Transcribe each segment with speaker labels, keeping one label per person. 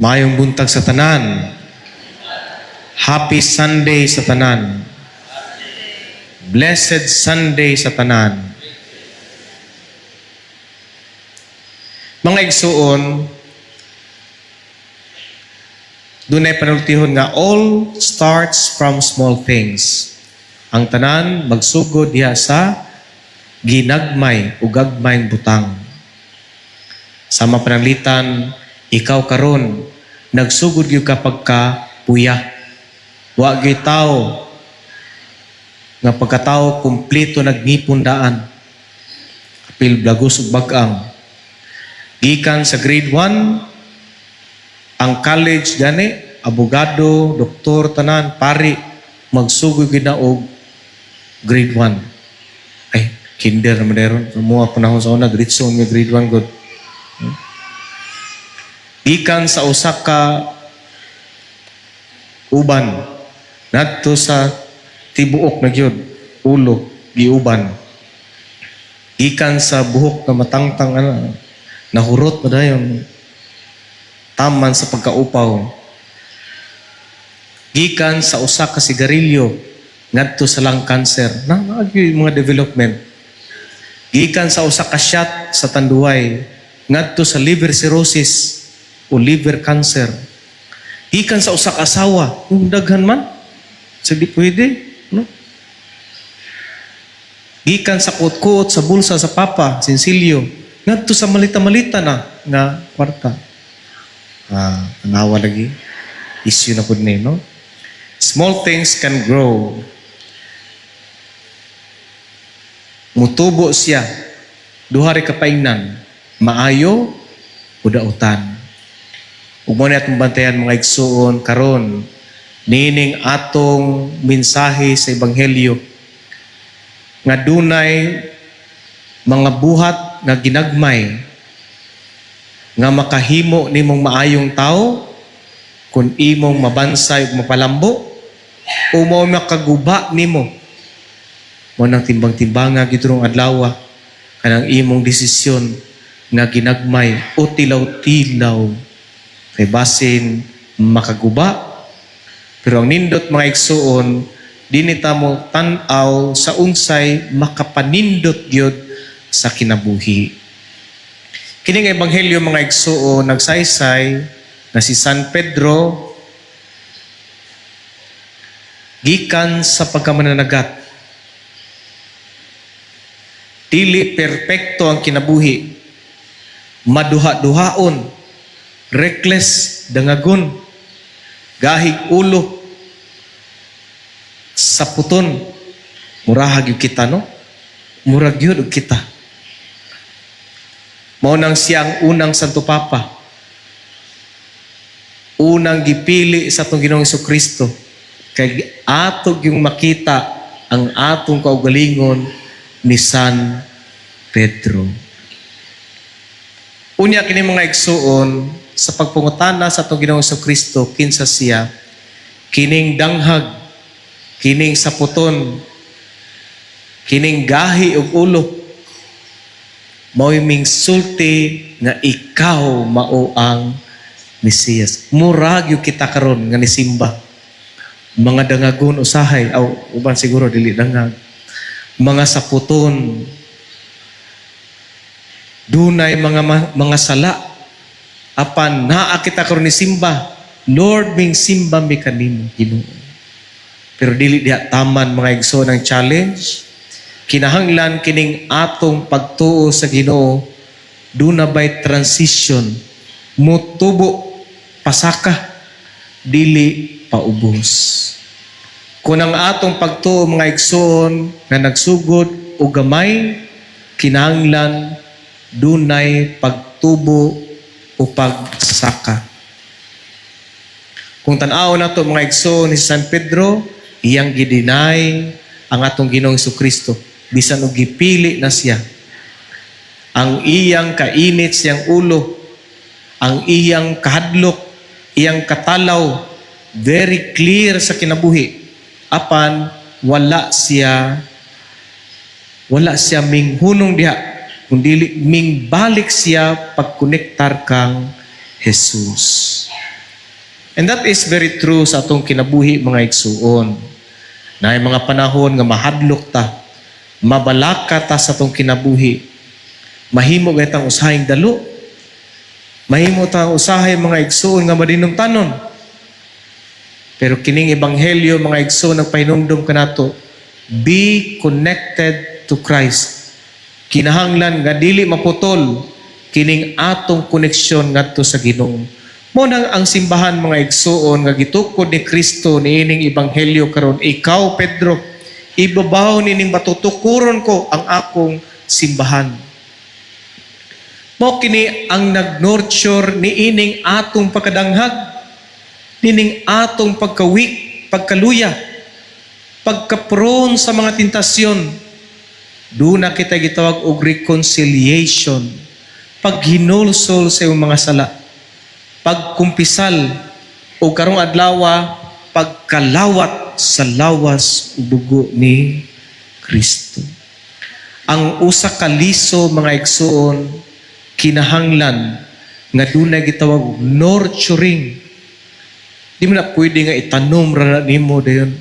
Speaker 1: Maayong buntag sa tanan. Happy Sunday sa tanan. Blessed Sunday sa tanan. Mga igsuon, dunay panultihon nga all starts from small things. Ang tanan magsugod diha sa ginagmay o gagmayng butang. Sa mapananglitan, ikaw karon nagsugod gyud ka pagka puya. Wa gyud tao nga pagkatao kumpleto nagngipon daan. Apil blagos ug bag-ang. Gikan sa grade 1, ang college gani, abogado, doktor, tanan, pari, magsugod gyud na og grade 1. Ay, kinder naman meron. Sa panahon sa una, grade 1 nga grade 1 good. Gikan sa usa ka uban ngadto sa tibuok na gyud ulo giuban. Gikan sa buhok nga matangtang ana, nahurot pa dayon taman sa pagkaupaw. Gikan sa usa ka sigarilyo ngadto sa lung cancer na naagi mga development. Gikan sa usa ka shot sa Tanduay ngadto sa liver cirrhosis o liver cancer. Gikan sa usa ka asawa, kung daghan man, sa di pwede, no? Gikan sa kuot-kuot sa bulsa sa papa, sinsilyo, ngadto sa malita-malita na nga kwarta. Ah, tanawa lagi. Issue na pud ni, no? Small things can grow. Mutubo siya. Duha ri ka paingnan, maayo o dautan. Ug mo ni atong bantayan, mga igsuon, karon nining atong mensahe sa ebanghelyo nga dunay mga buhat nga ginagmay nga makahimo nimong maayong tao kung imong mabansay ug mapalambo o mao makaguba nimo. Mo nang timbang-timbanga gid rong adlaw kanang imong desisyon nga ginagmay o tilaw-tilaw kay basin makaguba. Pero ang nindot, mga igsuon, dinhi ta mo tan-aw sa unsay makapanindot gyud sa kinabuhi. Kini nga ebanghelyo, mga igsuon, nagsaysay na si San Pedro, gikan sa pagkamananagat, dili perpekto ang kinabuhi, maduha-duhaon, reckless, dangagon, gahig ulo, saputon. Muraha gyud kita, no? Murag gyud og kita. Mao nang siya ang unang Santo Papa. Unang gipili sa atong Ginoong Kristo. Kay ato yung makita ang atong kaugalingon ni San Pedro. Unya kini, mga igsuon, sa pagpangutana sa atong Ginoong Kristo kinsa siya, kining danghag, kining saputon, kining gahi og ulo, mao'y mingsulti nga ikaw mao ang Mesiyas. Murag yung kita karon nga nisimba. Mga dangagon usahay, aw uban siguro dili dangag. Mga saputon, dunay mga sala, apan naa kita karon ni simba. Lord, ming simba mi kanimo, Ginoo. Pero dili diha taman, mga igsoon, ang challenge. Kinahanglan kining atong pagtuo sa Ginoo duna bay transition, mutubo pasaka, dili paubos. Kung ang atong pagtuo, mga igsoon, nga nagsugod o gamay, kinahanglan dunay pagtubo o pagsaka. Kung tan-aw nato, mga igsoon, ni San Pedro, iyang gideny ang atong Ginoong Kristo bisan og gipili na siya. Ang iyang kainit siyang ulo, ang iyang kahadlok, iyang katalaw, very clear sa kinabuhi. Apan wala siya minghunong diha kung dili ming balik siya pagkonektar kang Jesus. And that is very true sa atong kinabuhi, mga igsuon. Naay mga panahon nga mahadlok ta, mabalaka ta sa atong kinabuhi. Mahimo gayud tang usahing dalo. Mahimo ta usahay, mga igsuon, nga madinumtanon. Pero kining ebanghelyo, mga igsuon, nagpahinumdum kanato, be connected to Christ. Kinahanglan nga dili maputol kining atong koneksyon ngadto sa Ginoo. Mao nang ang simbahan, mga igsuon, nga gitukod ni Kristo niining ebanghelyo karon, "Ikaw Pedro, ibabaw nining bato tukuron ko ang akong simbahan." Mao kini ang nag-nurture niining atong pagkadanghag, nining atong pagka-weak, pagkaluya, pagka-prone sa mga tentasyon. Duna kita gitawag og reconciliation, paghinulsol sa iyong mga sala, pagkumpisal, o karong adlaw, pagkalawat sa lawas ug dugo ni Kristo. Ang usa ka liso, mga igsuon, kinahanglan nga dunay gitawag og nurturing. Di mo na pwede nga itanom ra na nimo dayon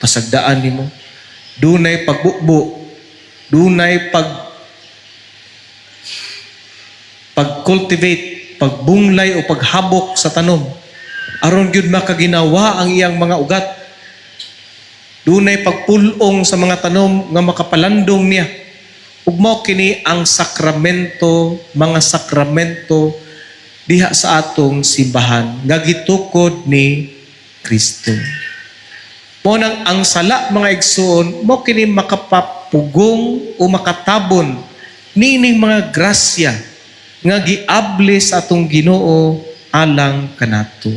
Speaker 1: pasagdaan nimo. Dunay pagbukbo, dunay pag-cultivate, pagbunglay o paghabok sa tanom aron gyud makaginawa ang iyang mga ugat. Dunay pagpulong sa mga tanom nga makapalandong niya. Ug mao kini ang sakramento, mga sakramento diha sa atong simbahan nga gitukod ni Kristo. Mao nang ang sala, mga igsuon, mao kini makapapugong o makatabon nining mga grasya nga giabli sa atong Ginoo alang kanato.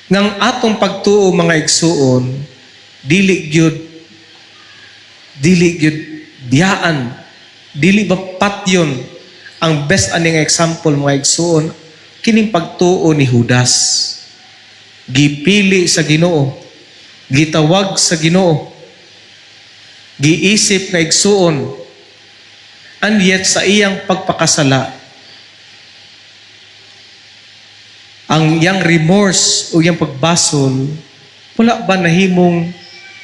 Speaker 1: Ngang atong pagtuo, mga igsuon, dili gyud biyaan, dili ba patyon. Ang best aning example, mga igsuon, kining pagtuo ni Judas. Gipili sa Ginoo, gitawag sa Ginoo, giisip nga igsuon, and yet sa iyang pagpakasala, ang iyang remorse o iyang pagbasol, wala ba nahimong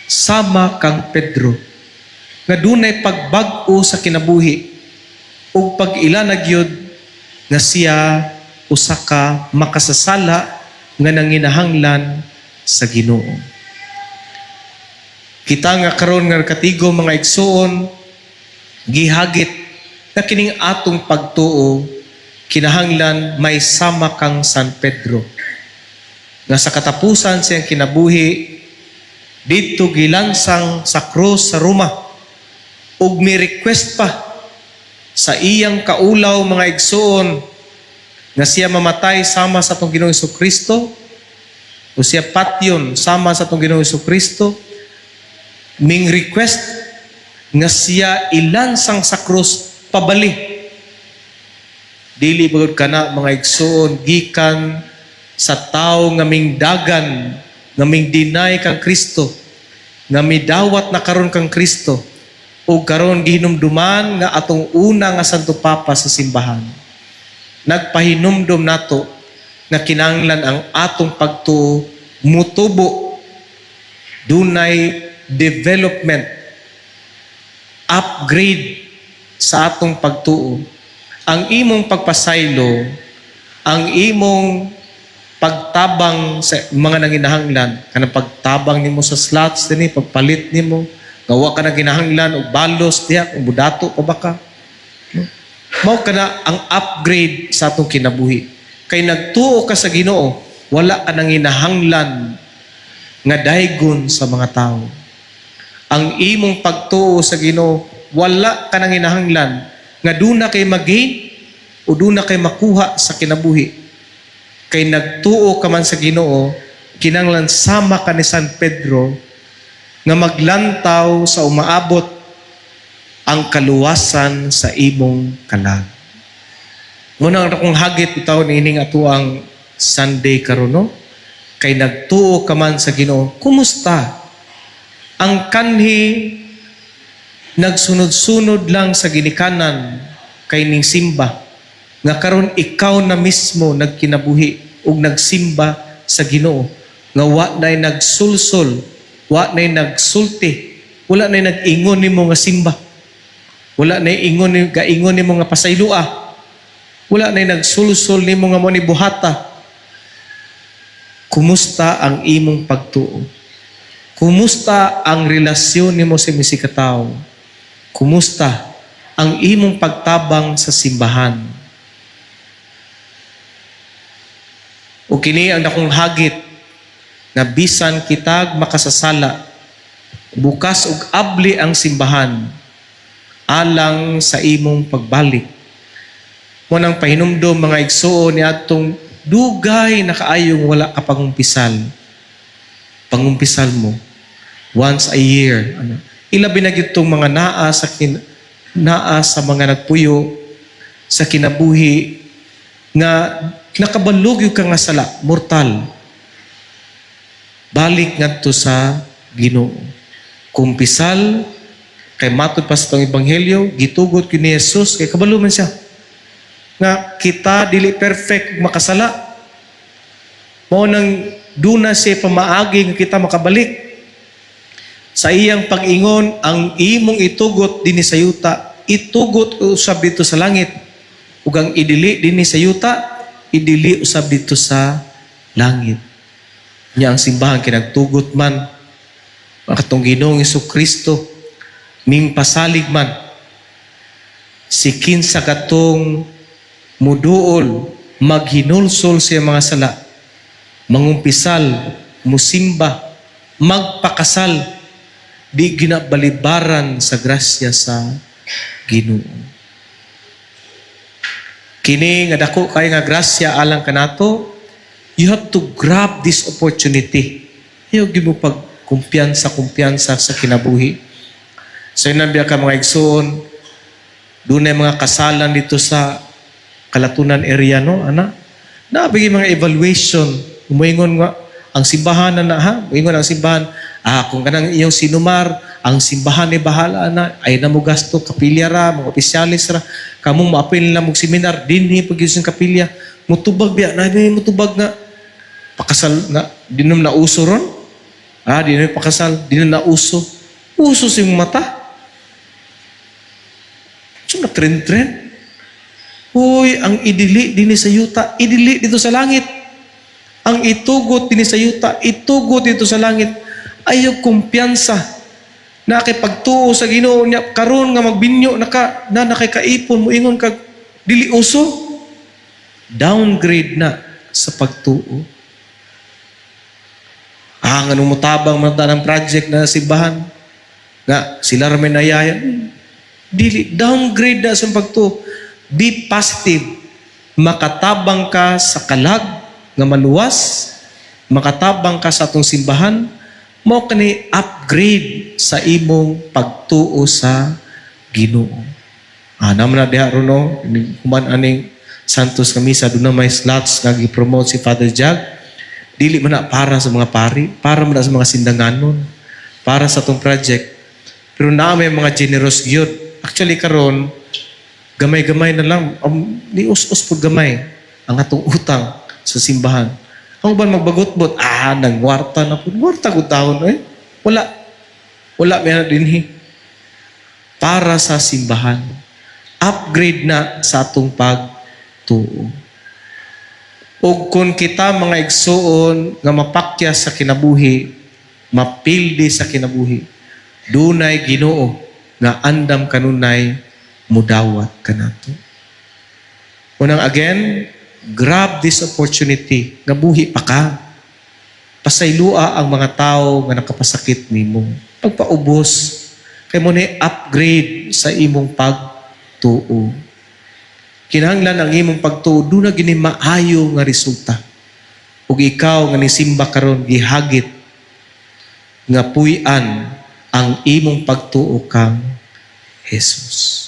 Speaker 1: sama kang Pedro nga dunay pagbag-o sa kinabuhi ug pag-ila na gyud nga siya usa ka makasasala nga nanginahanglan sa Ginoo? Kita nga karon nga katigo, mga igsuon, gihagit na kining atong pagtuo kinahanglan may sama kang San Pedro nga sa katapusan siyang kinabuhi didto gilansang sa krus sa Roma ug mi request pa sa iyang kaulaw, mga igsuon, nga siya mamatay sama sa atong Ginoong Kristo o siya patyon sama sa atong Ginoong Kristo. Ming request nga siya ilansang sa krus pabali. Dili bagod kana, mga igsuon, gikan sa tawo nga mingdagan, nga ming-deny kang Kristo, nga midawat na karon kang Kristo, ug karon gihinumduman nga atong una nga Santo Papa sa simbahan. Nagpahinumdum nato nga kinahanglan ang atong pagtuo mutubo, dunay development, upgrade sa atong pagtuo. Ang imong pagpasaylo, ang imong pagtabang sa mga nanginahanglan, kanang pagtabang nimo sa slots dinhi, pagpalit nimo, nga wa ka na kinahanglan og balos diha kung budato pa ba ka. No? Mao kana ang upgrade sa atong kinabuhi. Kay nagtuo ka sa Ginoo, wala ka nanginahanglan nga daygon sa mga tao. Ang imong pagtuo sa Ginoo, wala ka nanginahanglan nga duna kay mag-gain o duna kay makuha sa kinabuhi. Kay nagtuo ka man sa Ginoo, kinanglan sama ka ni San Pedro nga maglantaw sa umaabot ang kaluwasan sa imong kalag. Muna ang akong hagit bitaw niining atoang Sunday karon, no? Kay nagtuo ka man sa Ginoo, kumusta? Ang kanhi nagsunod-sunod lang sa ginikanan kay ning simba nga karon ikaw na mismo nagkinabuhi ug nagsimba. sa Ginoo nga wa nay nagsulsol, wa nay nagsulti, wala nay nag-ingon nimo nga simba. Wala nay ingon ni gaingon nimo nga pasaylua. Wala nay nagsulsol nimo nga mo ni buhata. Kumusta ang imong pagtuo? Kumusta ang relasyon nimo sa imong isigkatawo? Kumusta ang imong pagtabang sa simbahan? O kini ang dakong hagit nga bisan kitag makasasala, bukas ug abli ang simbahan alang sa imong pagbalik. Mao nang pahinumdom, mga igsuon, ni atong dugay na kaayong wala ka pangumpisal. Pangumpisal mo once a year. Ano? Ilabi na gyud tong mga naa sa mga nagpuyo sa kinabuhi nga nakabalog gyud ka nga sala, mortal. Balik ngadto sa Ginoo. Kumpisal kay matud pa sa atong ebanghelyo, gitugot gyud ni Jesus kay kabalo man siya nga kita dili perfect, makasala. Mao nang duna siya pamaagi nga kita makabalik. Sa iyang pag-ingon, "Ang imong itugot dinhi sa yuta, itugot usab didto sa langit. Ug ang idili dinhi sa yuta, idili usab didto sa langit." Nya ang simbahan kinagtugot man katong Ginoong Kristo ning pasalig man si kinsa katong muduol, maghinulsol sa mga sala, mangumpisal, musimba, magpakasal, di ginabalibaran sa grasya sa Ginoo. Kini nga dako kay nga grasya alang kanato, you have to grab this opportunity. Ayaw gyud mo pag kumpiyansa kumpiyansa sa kinabuhi. So yun biya ka, mga igsoon, dunay mga kasalan didto sa Kalatunan area, no, ana. Nabigi mga evaluation, muingon nga ang simbahan na na ha, muingon ang simbahan, kung kanang iyong sinumar, ang simbahan ni bahala na, ay na mo gasto, kapilya ra, mga opisyalis ra, kamong maapil na mong seminar, dinhi pag sa kapilya, mutubag biya, na mutubag nga, pakasal nga, di na nauso ron. Di na pakasal, di na nauso. Uso sa imong mata. So na trend-trend. Uy, ang idili dinhi sa yuta, idili didto sa langit. Ang itugot dinhi sa yuta, itugot didto sa langit. Ayaw kumpiyansa. Na kay pagtuo sa Ginoo niya karon nga magbinyo naka na nakay kaipon, moingon kag dili uso. Downgrade na sa pagtuo. Nganong mutabang man ta ng project na simbahan nga sila ra may nayayan. Dili, downgrade na sa pagtuo. Be positive. Makatabang ka sa kalag nga maluwas, makatabang ka sa atong simbahan, mao kani upgrade sa imong pagtuo sa Ginoo. Naman na diha ron, no, human aning Santos nga misa, duna may slots nga gi-promote si Father Jag. Dili man na para sa mga pari, para man na sa mga sindanganon, para sa atong project. Pero naa may mga generous gyud. Actually karon gamay-gamay na lang, ni us-us pud gamay ang atong utang sa simbahan. Ang uban magbagot-bot, nangwarta na pud. Warta gud taon eh. Wala. Wala may na dinhi. Para sa simbahan. Upgrade na sa atong pagtuo. Ug kung kita, mga igsuon, nga mapakya sa kinabuhi, mapildi sa kinabuhi, dunay Ginoo nga andam kanunay mudawat kanato. Unang again, grab this opportunity nga buhi pa ka. Pasaylua ang mga tao nga nakapasakit nimo. Pagpaubos kay mao ni upgrade sa imong pagtuo. Kinahanglan ang imong pagtuo duna gini maayo nga resulta. Ug ikaw nga nisimba karon, gihagit nga puy-an ang imong pagtuo kang Jesus.